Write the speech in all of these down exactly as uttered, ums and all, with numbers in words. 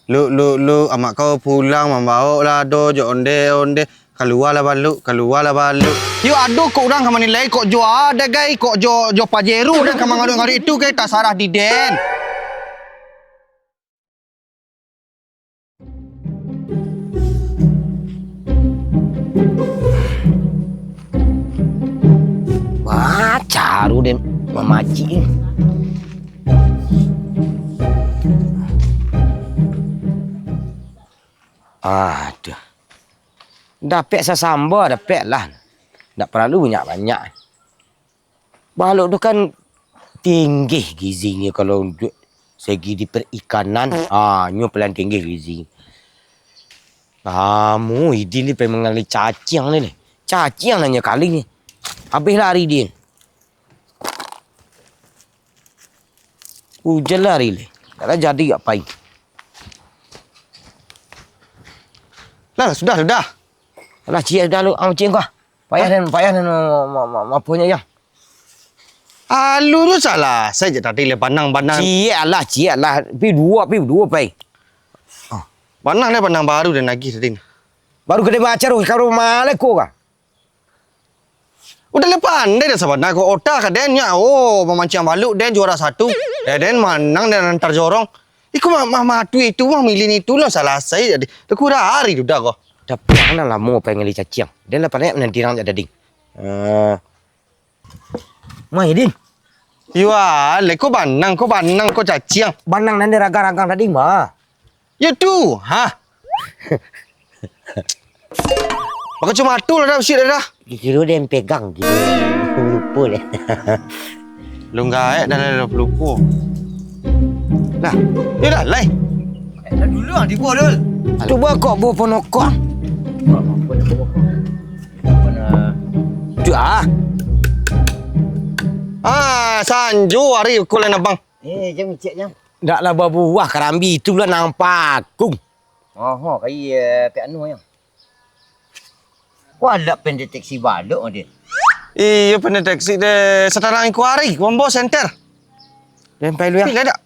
Luk, luk, luk, amak kau pulang mambaok lado jo onde-onde. Kalualah baluk, kalualah baluk. Yo, ado kok urang ka manilai kok jo a dagai, kok jo, jo Pajero den ka mangaruik-ngaruik itu, kai tasarah di den. Wah, caru den mamacik ni. Aduh. Dapek sasamba, dapek lah. Ndak paralu banyak-banyak. Balok tu kan tinggi gizinyo kalau untuak segi di perikanan. Ah, nyo paling tinggi gizi. Amu, Idin ni pai mangali caciang ni, ni. Caciang nan nyo kali ni. Habih lah ari Idin. Ujan lah ari ni. Dak lah jadi gak pai. Lah, sudah, sudah. Alah, ciek dah lu, ang ciek kau. Payah den, payah den, ma-, ma-, ma-, mapunyo, yo. Alu tu salah, sajo tadi le panang-panang. Ciek alah, ciek alah. Pi duo, pi duo, pai. Oh, panang le, panang baru den agiah tadi. Baru gede baca tu, kalau maleko kah? Udah le pandai dah sabana ko. Otak ka den nyo, oh, mamanciang baluk den juara satu. Eh, den manang den antar jorong. Iko mah, mah, mah tu itu, mah milih itu lah salasai jadi. Dah kurang ari tu dah ko. Dah pulang dah lamo pai ngali caciang. Den lah pandai mananti nang jak tadi. Eh. Mai, Din. Iyo, alai ko banang, ko banang, ko caciang. Banang nan diragang-ragang tadi mah. Yo tu, ha? Bakacamata lah dah, usik dah dah. Disuruh dia yang pegang gitu. Lupa deh. Lun gaek dah lah, dah pelupo. Lah, yo dah, lai. Dah dulu ah, tibo, Dul. Cuba kok bu ponokok. Tu ah. Ah, sanjo ari ukul abang. Eh, jam cek jam. Ndak lah babuah karambi tu lah nang pakung. Oho, kai, eh, pek anu yang. Wah, dak pendeteksi balok, Din. Iyo, pendeteksi de satarang iko ari, Bombo Center. Den pai lu ya. Pilih dak?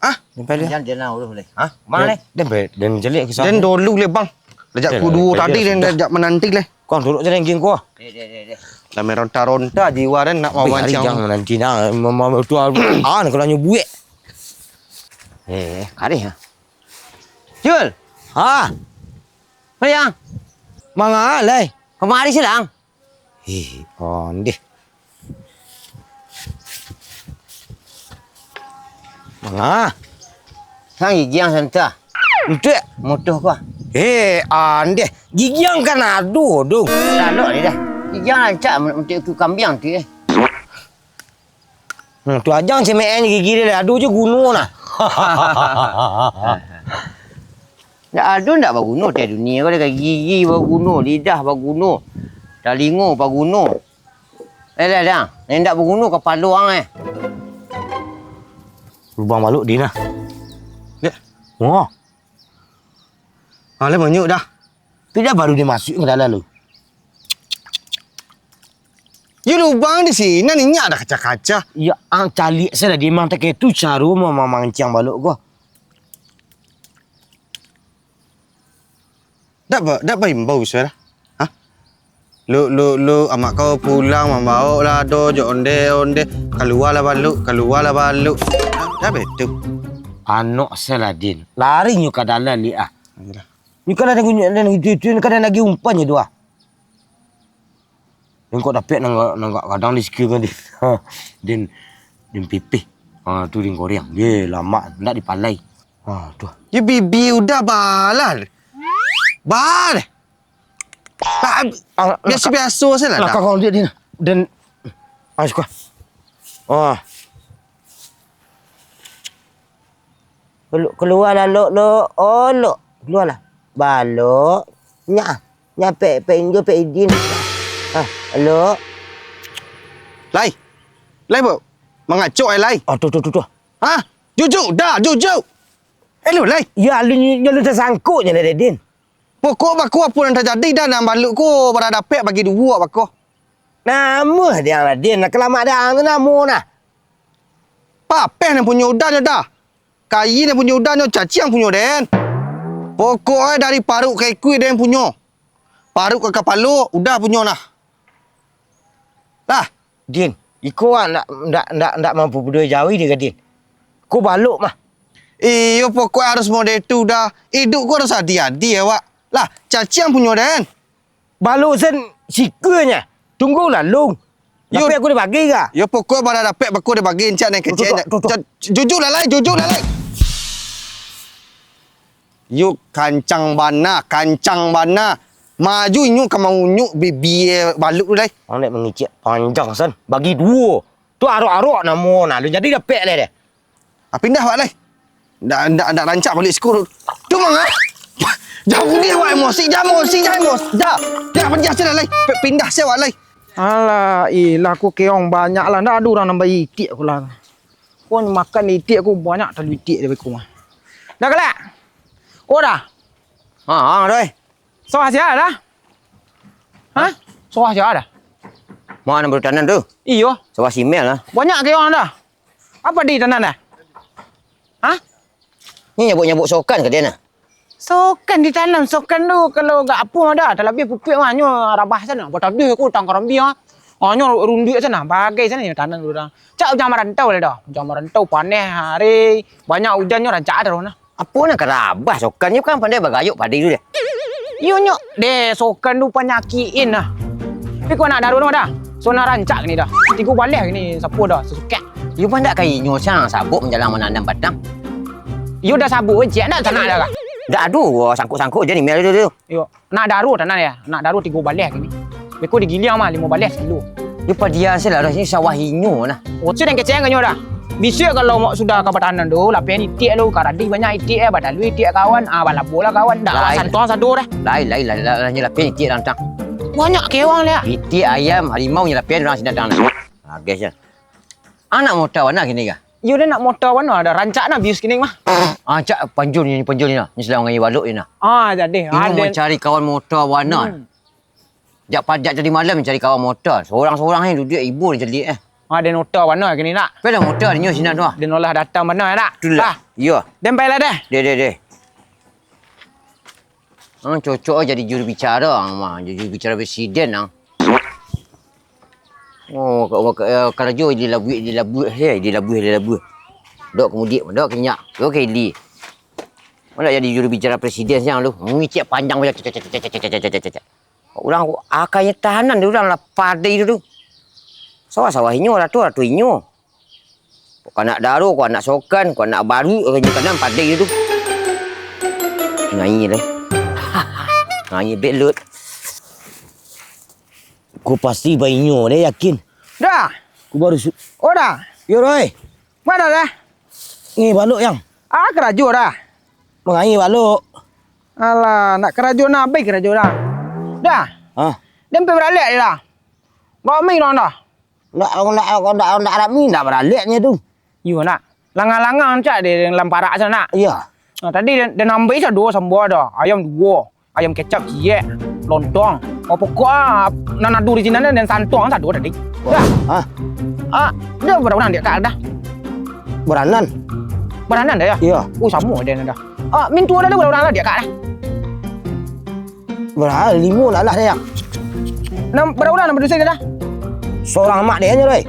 Ah? Den pai lu ya. Jan, jan lah, udah boleh. Hah? Mana ni? Den pai, den jelik ke sana. Den dulu le, Bang. Lejak kudu tadi, den lejak menanti le. Kau duduk je, Ging, kau. Deh, deh, deh, deh. Lah meronta-ronta jiwa den nak mamancang. Jangan menanti nah, mama tu ah, kalau nyo buek. Eh, kareh ah. Jul. Ha. Sayang. Manga lai? Kamari silang. Ih, ondeh. Manga. Sang gigiang santa. Untuak? Mutuh ko. Eh, ondeh. Gigiang kan ado, dong. Lalok ni dah. Gigiang rancak untuak ikut kambiang tu eh. Hmm, tu ajang cemeeh gigi dia, ado je guno nah. Ndak ado ndak baguno teh dunia ko, gigi baguno, lidah baguno, talingo baguno. Eh, dah, dah. Ndak baguno kapalo ang eh. Lubang balok di nah. Ya. Wah. Alah, manyuk dah. Pida baru dia masuk ke dalam tu. Yo lubang di sini, ni nyak ada kaca-kaca. Ya, ang caliak salah dia mang tak itu caro mau mamancang balok ko. Dak ba, dak baimbau sudah. Hah? Luk, luk, luk, amak kau pulang mambaok lado jo onde-onde. Kalualah baluk, kalualah baluk. Dak betul. Anok Saladin. Lari nyo ka dalam liak ah. Ayolah. Nyo ka dalam nyo itu, itu, nyo ka dalam lagi umpan nyo tu ah. Nyo kok dapek nanggak, nanggak gadang di sikil kan, Din. Ha, Din, Din pipih. Ha, tu Din goreng. Ye, lamak, ndak dipalai. Ha, tu. Ye, bibi udah balah. Balah. Tak, ah, biasa-biasa saja lah. Nak kau dia, Din. Dan, ah, suka. Ah. Kelu-, keluarlah, Lok, Lok. Oh, Lok. Keluarlah. Balok. Nyak. Nyak pek, pek injo, pek idin. Ah, Lok. Lai. Lai, Bok. Mangacok ai, Lai. Ah, tu, tu, tu, tu. Hah? Jujuk, dah, jujuk. Eh, lu, Lai. Ya, lu, lu, lu tersangkut je, Din. Pokok bako apo nan tajadi, dah nan baluk ko bara dapek bagi duo bako. Namo dia, Din? Nak kalamak dah, ang tu namo nah. Papeh nan punyo udan nyo dah. Kayi nan punyo udan nyo, caciang punyo den. Pokoknyo dari paruik ka ikua den punyo. Paruik ka kapalo, udah punyo nah. Lah. Din, iko awak ndak, ndak, ndak, ndak mampu budo jawi dek ka, Din. Ko balok mah. Iyo, pokoknyo harus model tu dah. Iduik ko harus adie-adie awak. Lah, caciang punyo den. Balok sen sikuanyo. Tunggu lah, Long. Yo. Tapi aku dibagi ka? Yo, pokok bara dapek bako dibagi, encak nan kecek. Tuh, tuh, tuh, tuh. Jujur lah, Lai, jujur lah, Lai. Yo, kancang bana, kancang bana. Maju inyo ka maunyuk bibia balok tu, Lai. Ang dek mangicek panjang, san. Bagi duo. Tu arok-arok namo nah. Lu jadi dapek, Lai, deh. Ah, pindah awak, Lai. Ndak, ndak, ndak rancak baliak siko. Tu manga. Jauah ni awak emosi, jan emosi, jan emosi. Dah. Dah, pindah se lah, Lai. Pe-, pindah se awak, Lai. Alah, ilah, aku keong banyak lah. Ndak ado urang nambah itiak aku lah. Ko makan itiak aku banyak, talalu itiak dari aku mah. Dah galak? Oh, dah. Ha, ha, dah, eh. Sawah sia dah? Hah? Sawah sia dah? Ma nan baru tanan tu? Iyo. Sawah si Mel lah. Banyak keong dah. Apo di tanan dah? Hah? Ni nyabuk-nyabuk sokan ka den nah. Sokan ditanam, sokan tu kalau gak apo dah, talabiah pupuak mah nyo rabah sana. Batadih aku tang karambia. Ah, nyo runduak sana, bagai sana nyo tanam tu dah. Cak ujan marantau lah dah. Ujan marantau, paneh hari, banyak ujan nyo rancak dah nah. Apo nan ka rabah sokan nyo, kan pandai bagayok padi tu deh. Iyo nyo, deh, sokan tu panyakik in nah. Tapi ko anak daru tu dah. So nan rancak kini dah. Tigo baleh kini sapo dah, sasukiak. Iyo mah ndak ka inyo siang sabuk manjalang mananam batang. Iyo dah sabuk, cek ndak tanak dah kah? Ndak ado, sangkuk-sangkuk je ni, Mel tu, tu. Iyo, nak daru tanak ya, nak daru tigo baleh kini. Beko digiliang mah limo baleh sakilo. Yo padiah se lah, dah sini sawah inyo nah. Oh, tu nan kecek ka nyo dah. Bisuak kalau mak sudah ka batanan tu, lapeh itiak tu, ka radih banyak itiak, eh, batalu itiak kawan, ah, balabo lah kawan, ndak lah santuang sado dah. Lai, lai, lai, lai, lai, lapeh itiak datang. Banyak keong lah. Itiak ayam, harimau nyo lapeh urang sini datang nah. Agak se. Anak mota warna kini kah? Iyo, den nak mota warna, ado rancak nah bius kini mah. Ah, cak panjul ni, panjul ni nah. Ni sadang mangaia balok ni nah. Ah, jadi. Inyo mancari kawan mota warna. Hmm. Jak pajak tadi malam mancari kawan mota. Sorang-sorang ni duduak ibo ni caliak eh. Ah, den mota warna kini nak. Pai lah mota inyo sinan tu ah. Den olah datang bana nak. Itulah. Ah. Iyo. Den pai lah deh. Deh, deh, deh. Ah, cocok ah jadi juru bicara, ah, mah. Jadi juru bicara presiden, ah. Oh, ka-, ka-, eh, karajo di labuik, di labuik, eh, di labuik, di labuik. Dok ka mudik, dok ka inyak, dok ka ili. Nak jadi juru bicara presiden siang tu. Mangicik panjang macam cek, cek, cek. Urang akanyo tahanan di urang lah padai tu tu. Sawah-sawah inyo, ratu-ratu inyo. Kok anak daru, kok anak sokan, kok anak baru, kok anak padai tu. Ngai deh. Ngai belut. Ku pasti bainyo deh, yakin. Dah. Ku baru su- Oh, dah. Yo, Roy. Mana dah? Ni balok, Yang. Ah, karajo dah. Mangai balok. Alah, nak karajo nak abih karajo dah. Dah. Hah? Dia sampai beralek dia dah. Ramai orang dah. Ndak, ndak, ndak, ndak rami, ndak baraleknyo tu. Iyo, nak. Langang-langang cak di dalam parak sana, nak. Iya. Nah, tadi dia, dia nambah sado sambal dah. Ayam duo, ayam kecap ciek, lontong. Oh, pokok ah, nan ado di sinan, dan santuang sado tadi. Dah. Hah? Ah, dia bara urang diak kak dah. Baranan. Baranan dah, ya? Iya. Oh, samo dia dah. Ah, mintu dah, dah bara urang lah diak kak dah. Bara limo lah lah, Yang. Nam, bara urang nan badusi dah? Sorang amak deh nyo, Roy.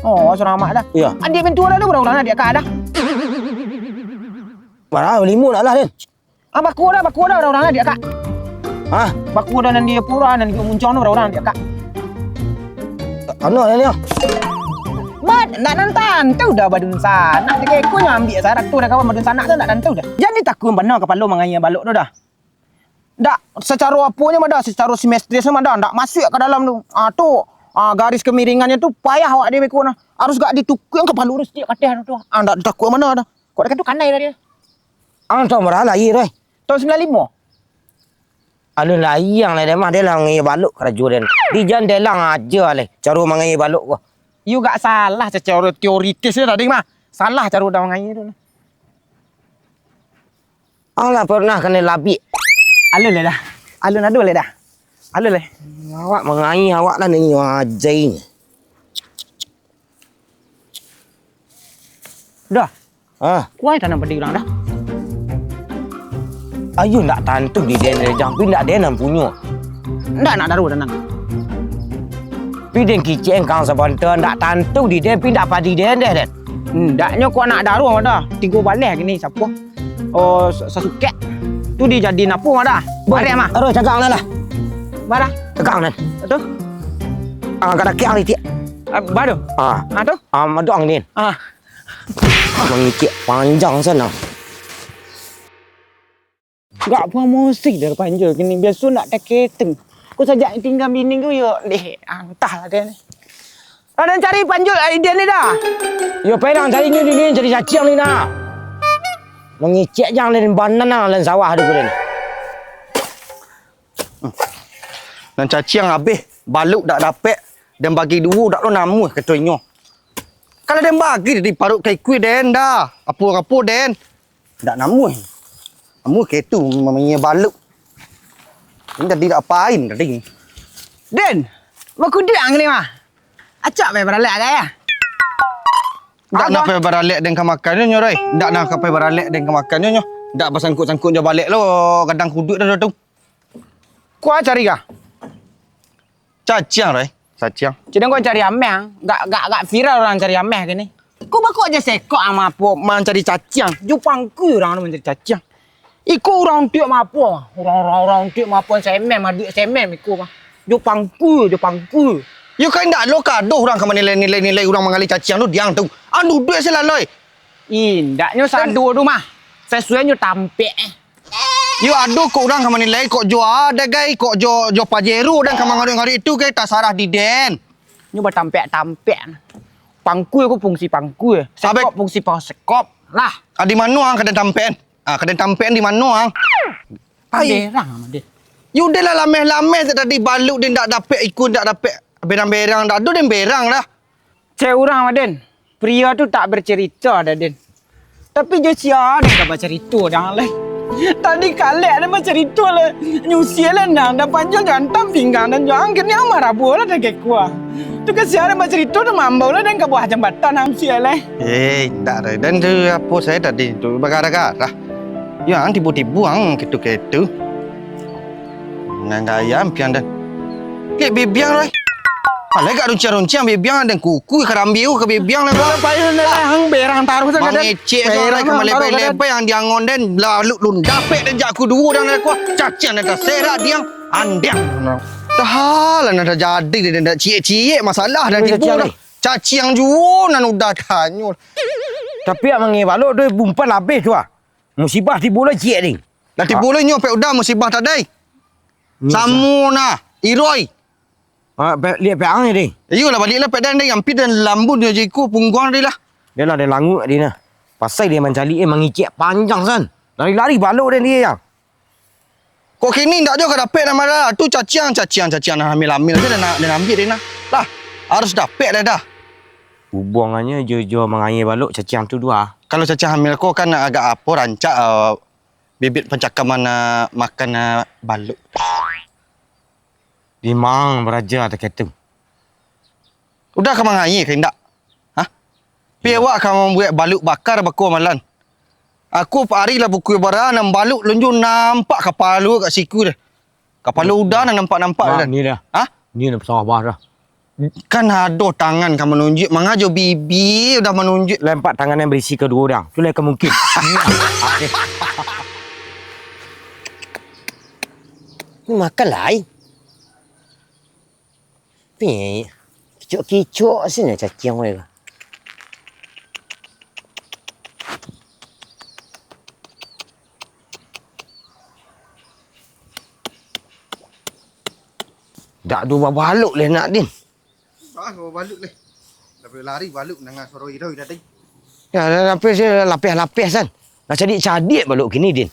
Oh, sorang amak dah. Iya. Adiak mintu dah, dah bara urang lah diak kak dah. Bara limo lah lah, Den. Ah, baku dah, baku dah bara urang lah diak kak. Hah? Baku dah nan di pura, nan di muncang tu bara urang diak kak. Ano, Den, yo? Bat, ndak nan tantu dah badunsanak. Nak tiga ekor nyo ambiak sarat tu dah kawan badunsanak tu ndak tantu dah. Jadi takun bana kapalo mangaia balok tu dah. Ndak, sacaro aponyo mah dah, sacaro simestris mah dah, ndak masuak ka dalam tu. Ah, tu, ah, garis kemiringannyo tu payah awak dia beko nah. Harus gak ditukuang kapalo tu setiap kateh tu. Ah, ndak takuak mano dah. Kok dekat tu kanai dah dia. Ang taun bara lahia, Roy? Taun sambilan limo. Alun lahia ang lai, mah, dia lah mangaia balok karajo dia. Di jan dia lah ngaja lai caro mangaia balok ko. Iyo gak salah sacaro teoritis dia tadi mah. Salah caro dah mangaia tu. Alah, pernah kanai labiak. Alun lai dah. Alun ado lai dah. Alun lai. Awak mangaia awak lah ni, wajai ni. Dah. Ah. Kuai tanam padi urang dah. Ayo, ndak tantu di den, Jang, pi ndak den nan punyo. Ndak nak daru, tanang. Pi den kicek kang sabanta, ndak tantu di den, pi ndak padi den deh, den. Ndaknyo kok nak daru, dah. Tigo baleh kini, sapo? Oh, sa-, sasukek. Tu dijadiin apo, dah? Bareh mah. Aduh, cagak nan lah. Barah? Cagak nan. Tu? Ah, kada kiang ni, Cik. Ah, baru? Ah. Ah, tu? Ah, madang ni. Ah. Mangicik panjang sana. Gak promosi dari panjul kini, biaso nak taketeng. Ko sajak tinggal bini ko, yo, deh, antahlah dia ni. Ada cari panjul, ah, dia ni dah. Yo, pai nang cari ni, ni, ni, cari caciang ni nah. Mangicik jang den banan nang lan sawah tu ko den. Nan caciang abih, baluik dak dapek, den bagi duo dak lo namuah kato inyo. Kalau den bagi di paruik ka ikua den dah, apo-apo den. Dak namuah. Namuah kaitu mamanyia baluik. Ini tadi dak pain tadi. Den, bakudiak ang ni mah. Acok pai baralek agak ya. Dak nak pai baralek den ka makan nyo, Roy. Dak nak ka pai baralek den ka makan nyo. Dak basangkut-sangkut jo balek lo, kadang kuduak dah tu. Kua cari kah? Caciang, Roy. Caciang. Cidang kau cari ameh, ang. Gak, gak, gak viral urang cari ameh kini. Kau bakok aja sekok ama apo mancari caciang. Jo pangku urang tu mancari caciang. Iko urang untuak ma apo? Urang, urang, urang untuak ma apo? Semen, maduik semen iko mah. Jo pangku, jo pangku. Yo kan ndak lo kadoh urang ka manilai-nilai-nilai urang manggaleh caciang tu diang tu. Anu duduak salaloi. Indaknyo sado tu mah. Sasuai nyo tampek eh. Yo ado kok urang ka manilai kok jo a dagai kok jo, jo pajero dan ka mangaruik-ngaruik tu ke tasarah di den. Nyo batampek-tampek. Pangku ko fungsi pangku. Sekop fungsi pa-, sekop. Lah. Ah, di mano ang kaden tampek? Ah, kaden tampek di mano ang? Ai. Berang mah den. Yo udah lah lameh-lameh tadi baluik den dak dapek ikua dak dapek berang-berang dak ado den berang lah. Cek urang mah den, pria tu tak bercerita dah den. Tapi jo sia den ka bacarito dang lai. Tadi kalek den bacarito lai. Nyusia lai nang, dah panjang jo antam pinggang dan jo angkir ni amarah buah lah dah kekua. Tu ka sia den bacarito tu mambau lah den ka buah jambatan ang sia lai. Eh, indak dah. Dan tu apo sae tadi tu bagara-gara. Yo ang tibo-tibo ang ketu-ketu. Nan gaya ampiang dan. Kek bibiang lai. Alai gak runciang-runciang bibiang dan kuku karambia ka bibiang lai. Kalau payu lai ang berang taruh saja dan. Mangecek tu lai ka malebai-lebai ang diangon dan lalu lun dapek dan jak kudu dan lai kuah. Cacian dan taserak diang andiang. Dah lah nan tajadi dan dak ciek-ciek masalah dan tibo dah. Caciang juo nan udah tanyo. Tapi ak mangebalok tu bumpan abih tu ah. Musibah tibo lah ciek ni. Lah tibo lah inyo pek udah musibah tadai. Samo nah, iroi. Ah, pe-, liek pek ang ni. Iyo lah baliak lah pek dan dai ampia dan lambun jo jiko pungguang dai lah. Dia lah dia languak dia nah. Pasai dia mancaliak eh mangicek panjang san. Lari-lari balok dia dia yang. Kok kini ndak jo ka dapek nama lah. Tu caciang, caciang, caciang nah hamil-hamil je dan, dan ambiak dia nah. Lah, harus dapek dah dah. Hubungannyo jo, jo mangaia balok caciang tu dua. Kalau caciang hamil ko kan agak apo rancak, eh, bibit pancakaman, eh, makan, eh, balok. Dimang baraja takah tu. Udah ka mangaia ka indak? Hah? Pi awak ka mambuek balok bakar bako amalan. Aku ari lah pukul bara nan balok lonjo nampak kapalo kat siku dah. Kapalo udah nan nampak-nampak dah. Ni dah. Hah? Ni dah basawah dah. Kan ado tangan ka manunjuk, mangajo bibi udah manunjuk. Lempak tangan yang berisi kedua orang. Tu lah ka mungkin. Ni makan lai. Pi, kicok-kicok sini caciang weh. Dak ado babalok leh nak, Din. Ah, babalok leh. Dah boleh lari balok nangah suaro iroi tadi. Ya, dah lapeh, lapeh-lapeh san. Dah cadik-cadik balok kini, Din.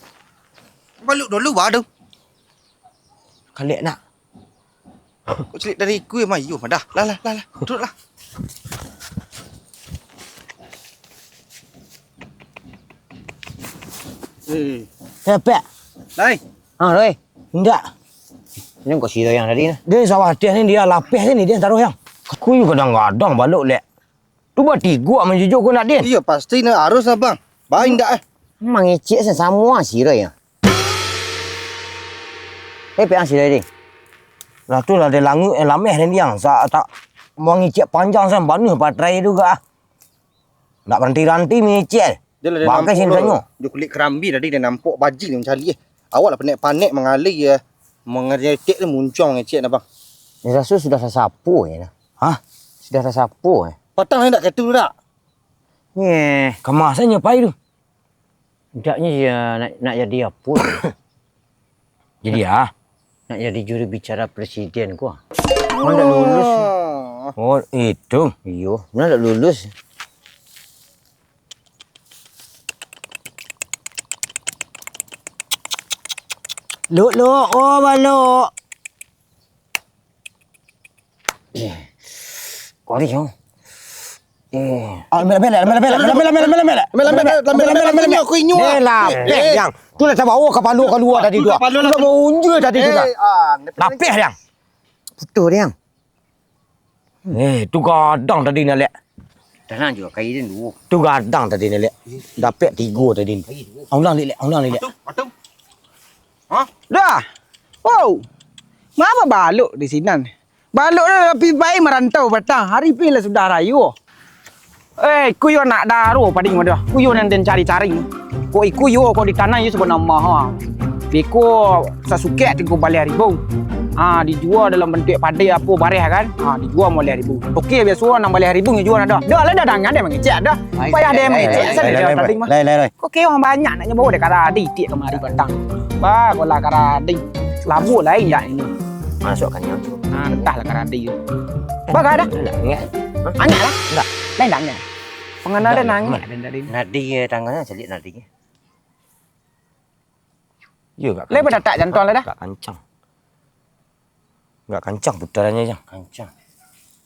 Balok dulu baru. Kalek nak. Kok celik dari ikua mah iyo mah dah. Lah, lah, lah, lah. Turutlah. Eh. Capek. Lai. Ah, Roy. Indak. Ini kok siro yang tadi nah. Dia sawah teh ni dia lapeh ni dia taruh yang. Aku juga kadang-kadang balok lek. Tu batigo manjujuk ko nak, Din? Iyo, pasti nak harus lah, Bang. Baik ndak eh? Mangecek se samua siro ya. Eh, piang sida, Ding. Lah tu lah, ado languik, eh, lameh den, Diang. Sa-, tak, mangecek panjang, sa, banuah baterai tu gak, ah. Ndak baranti-ranti mangecek. Dia lah, dia Bangkai nampak sini lo. Tanyo. Dia kulik karambia tadi, dia nampak bajing dia mancaliak, eh. Awak lah panek-panek mangalih, ya. Mangaretek tu muncuang mangecek dah, Bang. Ni raso sudah sasapo, ya, nah. Hah? Sudah sasapo, eh? Patang ni ndak katu tu, dak? Eh, kama sajo pai tu. Ndaknyo iyo nak, nak jadi apo tu? Jadi ah? Nak jadi juru bicara presiden ko ah. Mano ndak lulus? Oh, itu. Iyo, mano ndak lulus? Luk, luk, oh, baluk. Eh, kari, yo. Eh. Ah, melak, melak, melak, melak. Melak, melak, melak, melak, melak. Melak, melak, melak, melak, melak, melak, melak. Melak, melak. Eh, lah, eh, eh. Yang. Tu lah tabawa kapalo kalua tadi tu. Kapalo lah. Lah maunjua tadi tu dah. Eh, ah, lapeh, Yang. Putuih, Yang. Eh, tu gadang tadi nak liek. Tanang juo, kai den duo. Tu gadang tadi nak liek. Dapek tigo tadi. Kai duo. Ulang liek, liek. Ulang liek, liek. Atu, atu. Hah? Dah. Wow. Manga baluk di sinan? Baluk dah tapi pai marantau patang. Hari pi lah sudah rayo. Eh, iko yo anak daro pading mah dah. Iko yo nan den cari-cari. Kok iko yo kok di tanah yo sabana maha. Beko sasukek tigo baleh ribu. Ha, dijua dalam bantuak padai apo bareh kan. Ha, dijua mah baleh ribu. Oke, biaso nan baleh ribu dijua nah dah. Dah lah, dah dangan deh mangecek dah. Payah deh mangecek, asa deh tadi mah. Lai, lai, lai. Kok kewang banyak nak nyo bawa deh karadi itiak kamari patang. Bah, kolah karadi. Labu lain jak ini. Masuk kan nyo tu. Ha, antahlah karadi tu. Bah, gak dah. Ndak, ndak. Hah? Anyak lah. Ndak. Lain dak anyak. Pangana ndak, den ndak, angek ndak. Den tadi. Nadi, eh, tangannya caliak nadi. Yo, gak lai kancang. Badatak jantuang lah dah. Gak kancang. Gak kancang putarannyo, Jang. Kancang.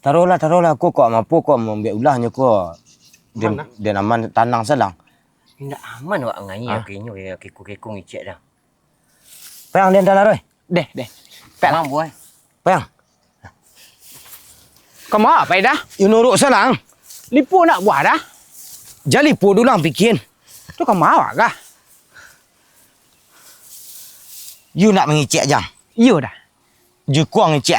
Taruhlah, taruhlah. Ko kok mampu kok mambuek ulah nyo ko. Den, den aman, tanang salang. Indak aman awak ngai. Hah? Keko-keko ngicek dah. Payang den taruh, eh. Deh, deh. Pek lah. Mampu, eh. Payang. Kama pai dah? Yo nuruk salang. Lipo nak buah dah? Jan lipo dulang pikin. Tu kama awak kah? Yo nak mangicek, Jang? Iyo dah. Jukuang ngicek.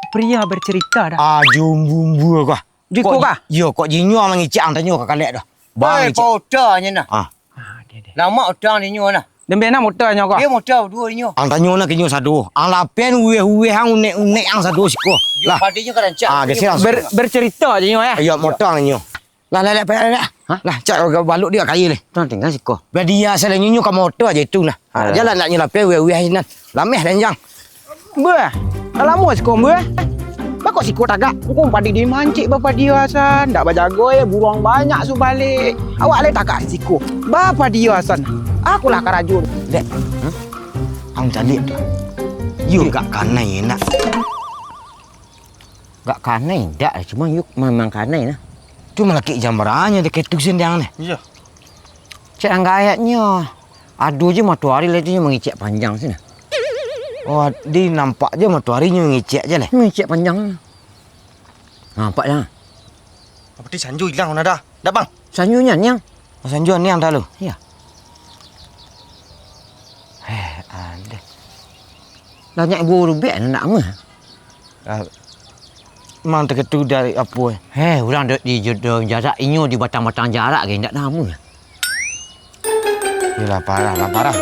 Pria bercerita dah. Ah, jumbu-umbu kah? Jukuang kah? Yo, kok jinyo mangicek ang tanyo ka kalek dah. Bang, eh, ngicek. Pauta nyo nah. Ah. Ah, deh, deh. Lamak utang dinyo nah. Dembena mota nyo ko. Dia mota duo dinyo. Ang tanyo nah kinyo sado. Ang lapen uweh-uweh ang unek-unek ang sado siko. Lah. Padinyo ka rancak. Ah, geser langsung. Ber-, bercerita je nyo, eh. Iyo, mota nyo. Lah, lah, lah, payah, lah. Hah? Lah, cak baluk dia kayu ni. Tuan tinggal siko. Biar dia salah nyunyu ka mota je tu lah. Ah, jalan nak nyo lapen uweh-uweh nan. Lameh dan jang. Beuh, lah lamo siko, beuh. Bako siko tagak? Ngko padi dimancik bapadia san, ndak bajago, eh, buruang banyak subalek. Awak lai tagak siko. Bapadia san. Aku lah karajo. Dek, hmm? Ang caliak tu. Yo gak kanai nak. Gak kanai ndak, cuma yo memang kanai nah. Tu malakik jambaranyo dek tu sendang ni. Iyo. Cek anggayaknyo. Ado je matoari lai tu nyo mangicek panjang sini. Oh, di nampak je matoari nyo mangicek je leh. Mangicek panjang. Nampak dah. Berarti sanjo ilang dah. Dah, Bang. Sanjo nyo niang. Oh, sanjo niang dah lu. Iya. Eh, ada. Banyak guru bek nak mah. Ah, mang taketu dari apo, eh? Heh, urang dek di, di, di jarak inyo di batang-batang jarak ge indak namuah. Yo, lah parah, lah parah.